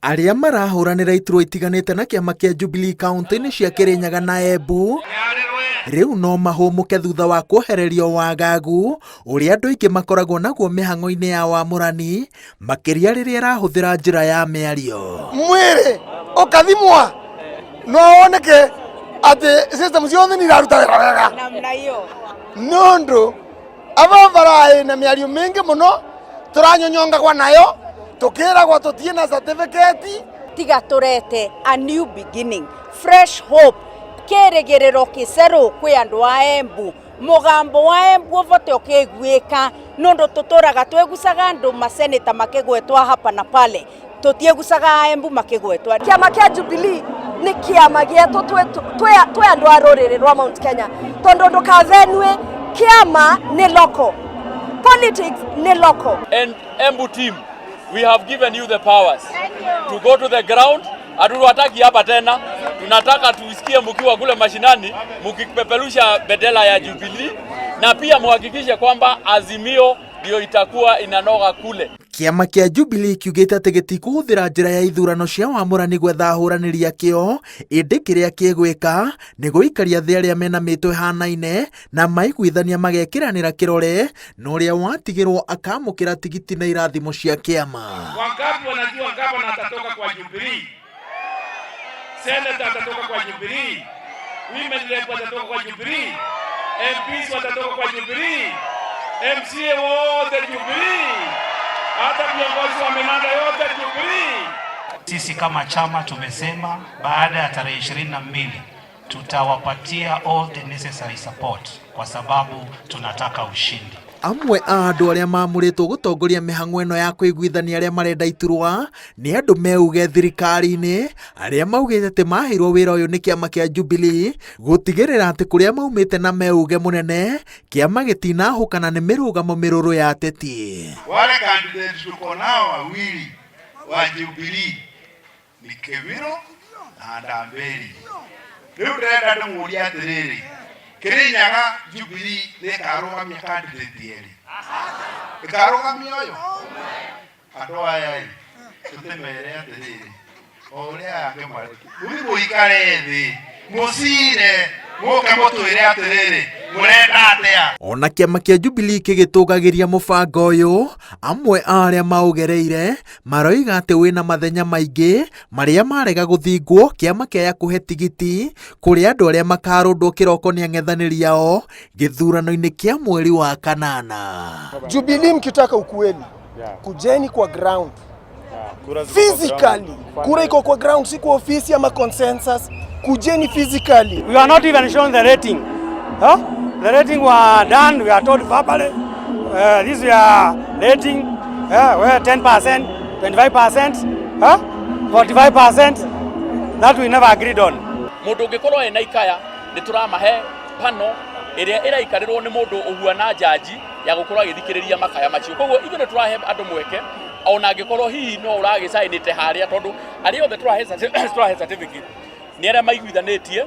Arĩa marahũranĩra iturwa itiganĩte na kĩama kĩa Jubilee kauntĩ-inĩ cia Kĩrĩnyaga na Embu rĩu no mahũmũke thutha wa kwehererio wagagu ũrĩa andũ aingĩ makoragwo naguo mĩhang'o-inĩ ya wamũrani makĩria rĩrĩa ĩrahũthĩra njĩra ya mĩario. Mwĩrĩ ũkathimwa no woneke atĩ system ciothe nĩ iraruta wĩra wega nĩ ũndũ aba baraĩ na mĩario mĩingĩ mũno tũranyonyongagwa nayo tũkĩragwo tũtiĩ na certificate. Tiga tũrete a new beginning, fresh hope, kĩrĩgĩrĩro kĩcerũ kwĩ andũ a Embu. Mũgambo wa Embu ũbote ũkĩiguĩka nũndũ tũtũraga twĩgucaga andũ maseneta makĩgwetwa hapa na pale, tũtiĩgucaga Embu makĩgwetwa. Kĩama kĩa Jubilee nĩ kĩama gĩetũ twĩ andũ a rũrĩrĩ rwa Mount Kenya, tondũ ndũkavenue kĩama nĩ local politics, nĩ local. And Embu team, we have given you the powers to go to the ground. Hatuwataki hapa tena, tunataka tusikie mkiwa kule mashinani mkipeperusha bendera ya Jubilee, na pia muhakikishe kwamba Azimio ndio itakuwa inanoga kule. Kĩama kĩa Jubilee kiugĩte atĩ gĩtikũhũthĩra njĩra ya ithurano cia wamũrani gwetha ahũranĩri akĩo, ĩndĩ kĩrĩa kĩgwĩka nĩ gũikaria thĩ arĩa mena mĩtwe ĩhanaine na maiguithania magekĩranĩra kĩrore na ũrĩa watigĩrwo akamũkĩra tigiti na irathimo cia kĩama. Wangapi wanajua gavana atatoka kwa Jubilee? Senator atatoka kwa Jubilee? Women rep watatoka kwa Jubilee? MPs watatoka kwa Jubilee? MCA wote Jubilee? Hata viongozi wa minada yote Jubilee? Sisi kama chama tumesema baada ya tarehe 22 tutawapatia all the necessary support kwa sababu tunataka ushindi. Amwe a andũ arĩa mamũrĩtwo gũtongoria mĩhang'o ĩno ya kũiguithania arĩa marenda iturwa nĩ andũ meuge thirikari-inĩ arĩa maugĩte atĩ maheirwo wĩra ũyũ nĩ kĩama kĩa Jubilee gũtigĩrĩra atĩ kũrĩa maumĩte na meuge mũnene kĩama gĩtinahũkana nĩ mĩrũgamo mĩrũrũ ya ateti. Wale candidate tuko nao wawili wa Jubilee ni Kĩmĩro na Ndamberi. Rĩu ndĩrenda ndĩmũrie atĩrĩrĩ, Kĩrĩnyaga Jubilee nĩ ĩkarũgamia candidate erĩ? Ĩkarũgamia ũyũ? Andũ aya ĩ, tũtĩmere atĩrĩrĩ, o ũrĩa aya angĩ mareki, mũthiĩ mũikare thĩ, mũcire, mũke mũtwĩre atĩrĩrĩ, mũrenda atĩa? Ona kĩama kĩa Jubilee kĩgĩtũgagĩria mũbango ũyũ, amwe a arĩa maũgereire maroiga atĩ wĩna mathenya maingĩ marĩa marega gũthingwo kĩama kĩaya kũhe tigiti kũrĩ andũ arĩa makarũndwo kĩroko nĩ ang'ethanĩri ao gĩthurano-inĩ kĩa mweri wa kanana. Jubilee mkitaka ukweli, kujeni kwa ground physically. Kura iko kwa ground, si kwa ofisi ama consensus. Kujeni physically. We are not even shown the rating. Huh? The rating were done, we are told verbally. This we are rating, well, 10%, 25%, huh? 45%. That we never agreed on. Mundu ungikorwo ena ikaya nĩ tũramahe pano ĩrĩa ĩraikarĩrwo nĩ mũndũ ũhuana jaji ya gũkorwo agĩthikĩrĩria makaya macio. Koguo ithuĩ nĩ tũrahe andũ mweke ona angĩkorwo hihi no ũragĩcainĩte harĩa, tondũ arĩa othe tũrahe certificate nĩ arĩa maiguithanĩtie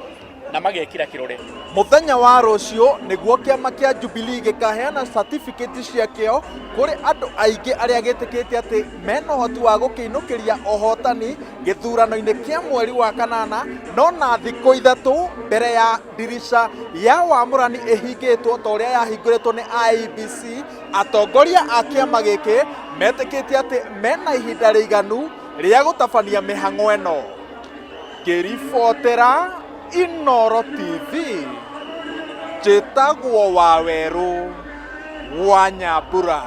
na magekĩra kĩrore. Mũthenya wa rũciũ nĩguo kĩama kĩa Jubilee gĩkaheana certificate ciakĩo kũrĩ andũ aingĩ arĩa gĩtĩkĩtie atĩ mena ũhoti wa gũkĩinũkĩria ũhotani gĩthurano-inĩ kĩa mweri wa kanana, no na thikũ 3 mbere ya ndirica ya wamũrani ĩhingĩtwo ta ũrĩa yahingũrĩtwo nĩ IEBC, atongoria a kĩama gĩkĩ metĩkĩtie atĩ mena ihinda rĩiganu rĩa gũtabania mĩhang'o ĩno. Ngĩribotera Inooro TV, njĩtagwo Wawerũ wa Nyambura.